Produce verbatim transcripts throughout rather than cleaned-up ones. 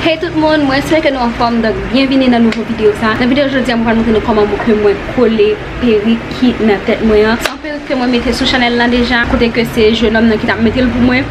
Hey tout moun, mwen espere ke nou anfòm. Donk, byenvini nan nouvo videyo sa. Nan videyo jodi a, mwen pral montre nou kòman mwen, ke mwen kole perik ki nan tèt mwen an. Se yon perik ke mwen mete sou chanèl lan deja, kote ke se jenòm nan ki t ap mete l pou mwen.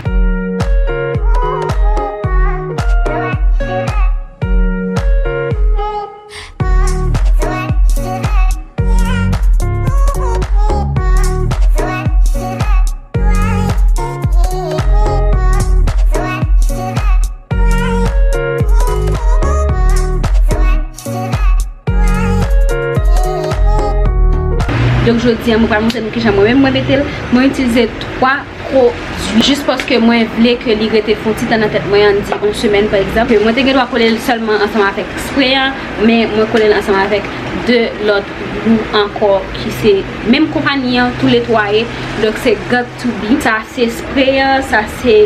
Donk, jodi a, mwen pral montre nou kijan mwen menm mwen mete l. Mwen itilize twa pwodui. Jis paske mwen vle ke li rete fon ti tan nan tèt mwen, ann di yon semèn pa egzanp. Mwen te gen dwa kole l sèlman ansanm avèk spre a, men mwen kole l ansanm avèk de lòt lou ankò ki se menm konpayi an, tou le twa ye. Donk, se Got to Be. Sa se spre a, sa se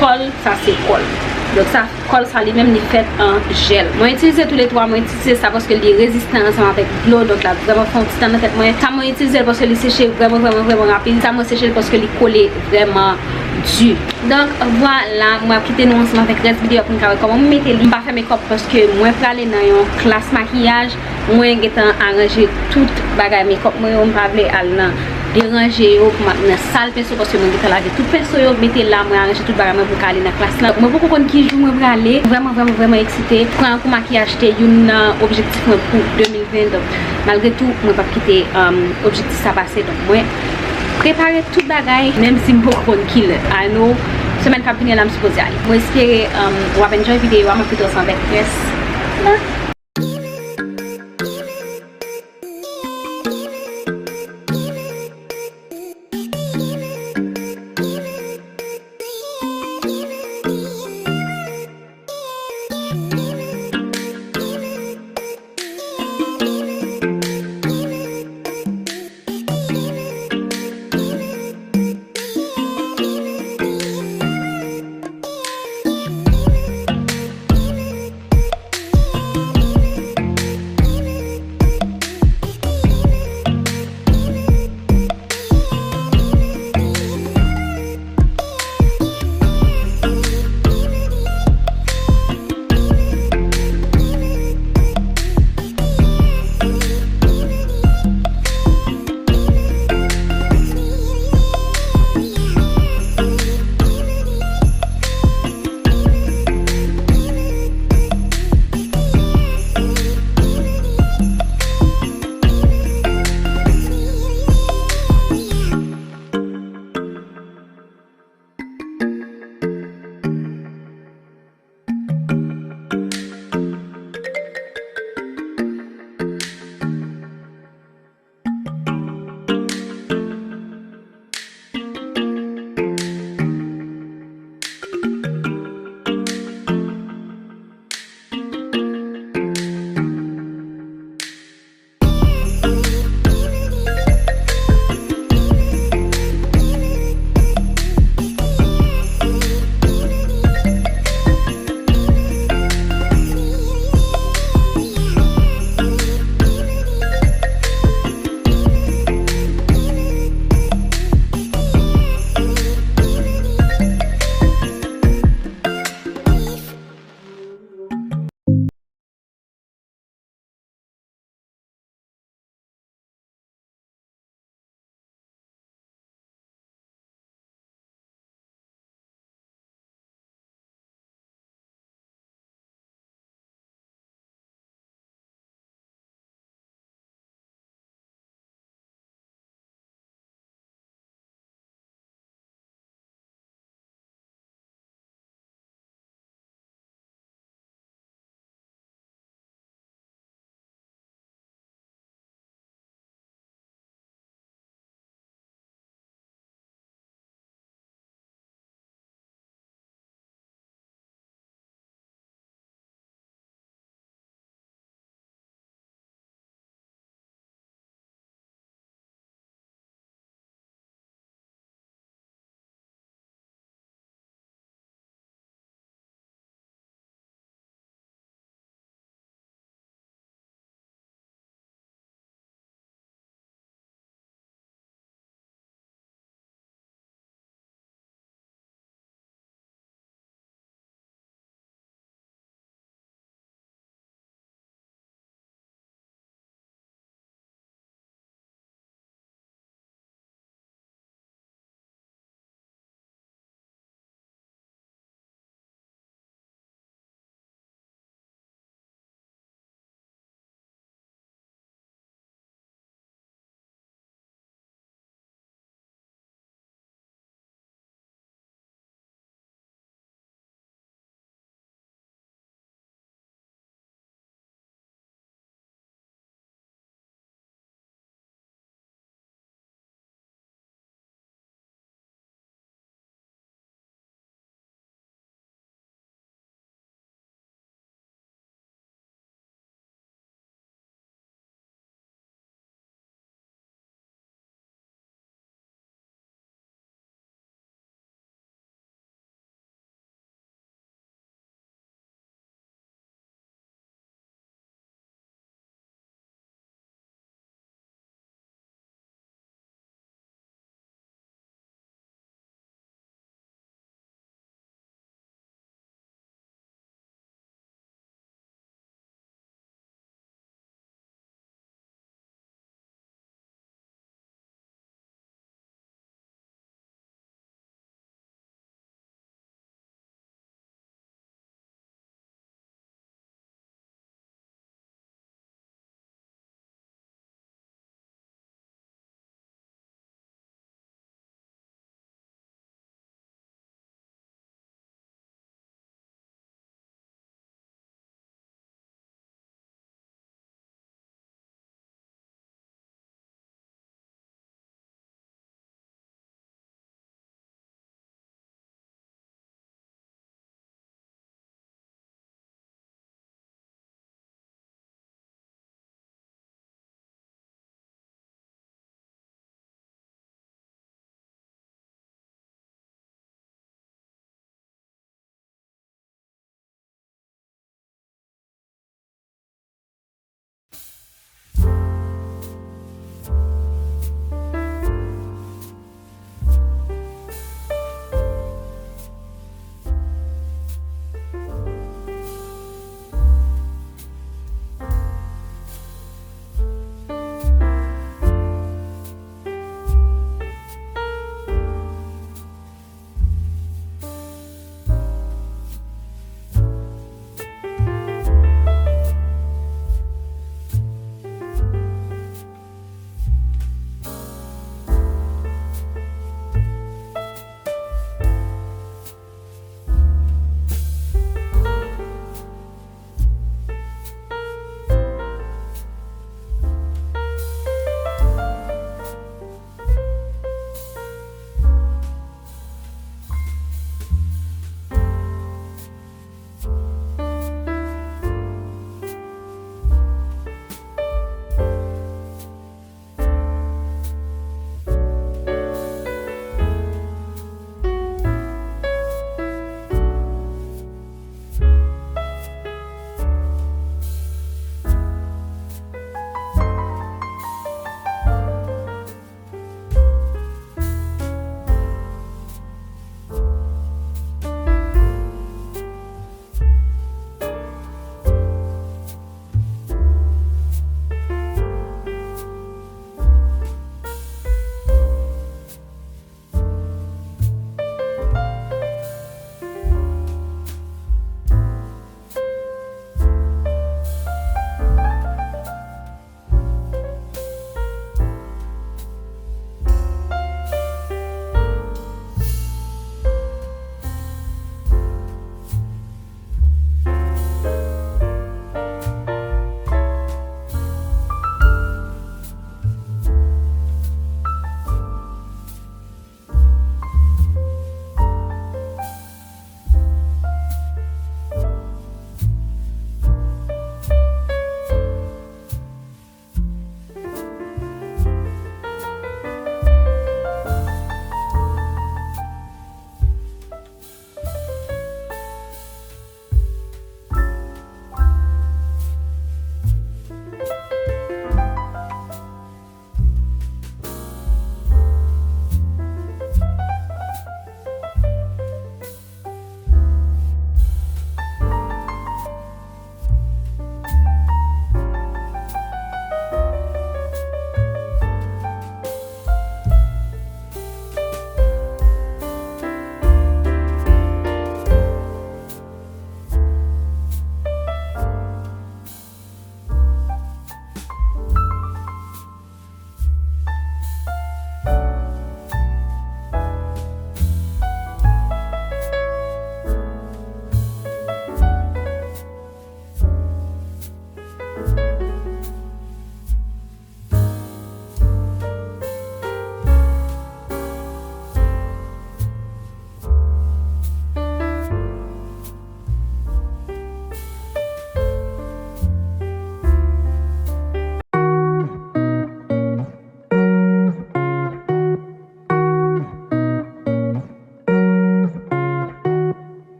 kòl, sa se kòl. Donk, sa, kòl sa li menm, li fèt an jèl. Mwen itilize tou le twa, mwen itilize sa paske li rezistan ansanm avèk dlo, donk l ap vrèman fè yon ti tan nan tèt mwen. Sa mwen itilize l paske li seche vrèman, vrèman, vrèman rapid. Sa mwen seche l paske li kole vrèman di. Donk, vwala, mwen ap kite nou ansanm avèk rès videyo a pou n ka wè kòman mwen mete li. M pa fè mekòp paske mwen prale nan yon klas makiyaj. Mwen gentan aranje tout bagay mekòp mwen yo, m pa vle al nan deranje yo pou m ap nan sal penso, paske mwen gentan lave tout penso yo, mete la, mwen aranje tout bagay mwen pou m ka ale nan klas lan. Mwen poko konn ki jou mwen prale, vrèman, vrèman, vrèman eksite. Pran kou makiyaj te youn nan objektif mwen pou de mil ven, donk malgre tou, mwen p ap kite, um, objektif sa pase, donk mwen prepare tout bagay, menm si m poko konn ki lè. I know, semèn k ap vini an la, m sipoze ale. Mwen espere, um, w ap enjoy videyo a, m ap kite w ansanm avèk rès la.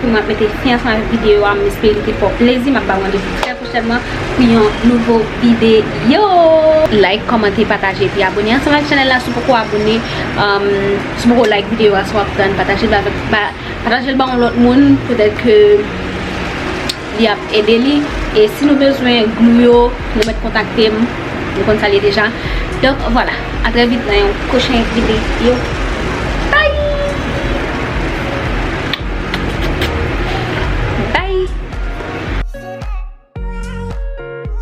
Mwen ap mete fen ansanm avèk videyo a, m espere li te fè w plezi. M ap ba w randevou trè pwochènman pou yon nouvo videyo. Like, kòmante, pataje, epi abone ansanm avèk chanèl la si w poko abone. Um, si w poko like videyo a, sa w ap tann, pataje l avèk, ba, pataje l ba yon lòt moun, petèt ke li ap ede li. E si nou bezwen glou yo, nou mèt kontakte m. Nou konn sa l ye deja. Donk, vwala. A trè vit nan yon pwochen videyo.